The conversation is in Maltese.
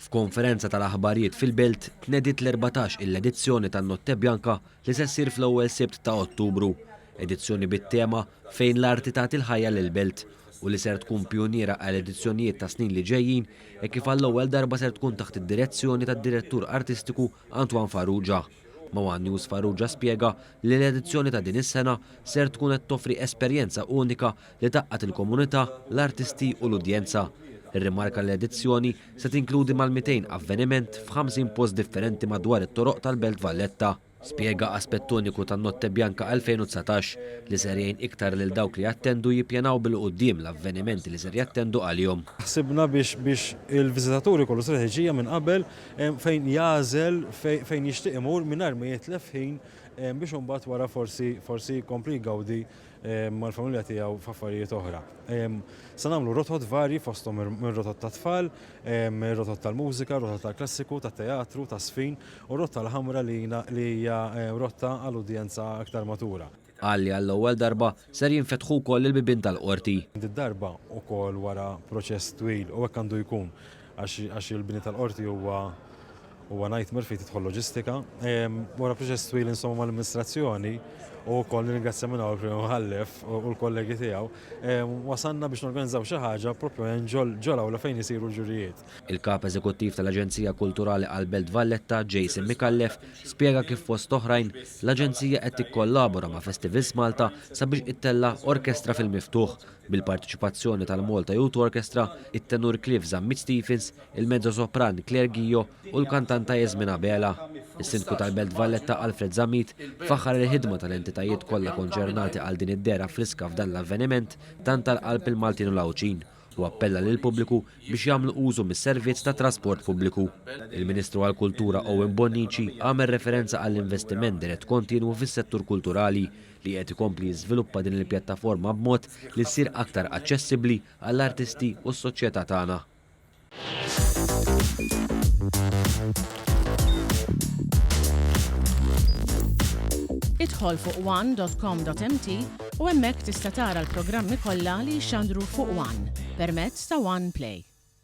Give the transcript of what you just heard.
F'konferenza tal-aħbarijiet fil-Belt tnediet l-14 il edizzjoni tan-Notte Bianca li se ssir fl-ewwel Sibt ta' Ottubru. Edizzjoni bit-tema 'Fejn l-arti tagħti l-ħajja lill-belt' u li ser tkun pijuniera għal edizzjonijiet tas-snin li ġejjin hekk kif għall-ewwel darba ser tkun taħt id-direzzjoni tad-Direttur Artistiku Antoine Farrugia. Ma' one News Farrugia spjega li l-edizzjoni ta' din is-sena ser tkun qed toffri esperjenza unika li tgħaqqad il-komunità, l-artisti u l-udjenza. Irrimarka li l-edizzjoni se tinkludi mal-200 avveniment f'50 post differenti madwar it-toroq tal-Belt Valletta. Spjega aspett uniku tan-Notte Bianca 2019 li ser jgħin iktar lil dawk li jattendu jippjanaw bil-quddiem l-avvenimenti li ser jattendu għalihom. Ħsibna biex biex il-viżitatur ikollu strateġija minn qabel fejn jagħżel fejn jixtieq imur mingħajr ma jitlef ħin biex imbagħad wara forsi forsi jkompli jgawdi mal-familja tiegħu f'affarijiet oħra. Se nagħmlu rotot varji fosthom ir-rotot tat-tfal, ir-rotot tal-mużika, rotot tal-klassiku, tat-teatru, taż-żfin u r-rotta l-ħamra li hija rotta għal udjenza aktar matura. Qal li għall-ewwel darba ser jinfetħu wkoll il-bibien tal-Qorti. Did-darba ukoll wara proċess twil u hekk għandu jkun għax il-bini tal-Qorti huwa Huwa nightmare fejn tidħol loġistika. Wara proċess twil insomma mal-amministrazzjoni u wkoll nirringrazzja minn hawn il-Prim Imħallef u l-kollegi tiegħu, wasalna biex norganizzaw xi ħaġa propjament ġol-awla fejn isiru l-ġurijiet. Il-Kap Eżekuttiv tal-Aġenzija Kulturali għall-Belt Valletta, Jason Micallef, spjega kif fost oħrajn, l-Aġenzija qed tikkollabora ma' Festivals Malta sabiex ittella' orkestra fil-miftuħ bil-parteċipazzjoni tal-Malta Youth Orchestra, it-tenur Cliff Zammit Stephens, il-mezzo-sopran Claire Ghio u l-kantanta Yasmin Abela. Is-Sindku tal-Belt Valletta Alfred Zammit faħħar il-ħidma tal-entitajiet kollha konċernati għal din id-dehra friska f'dan l-avveniment tant għal qalb il-Maltin u l-Għawdxin u appella lill-pubbliku biex jagħmlu użu mis-servizz tat-trasport pubbliku. Il-Ministru għall-Kultura Owen Bonnici għamel referenza għall-investiment dirett kontinwu fis-settur kulturali li qed ikompli jiżviluppa din il-pjattaforma b'mod li ssir aktar aċċessibbli għall-artisti u s-soċjetà tagħna. Idħol fuq one.com.mt u hemmhekk tista' tara l-programmi kollha li jixxandru fuq One permezz ta' One Play.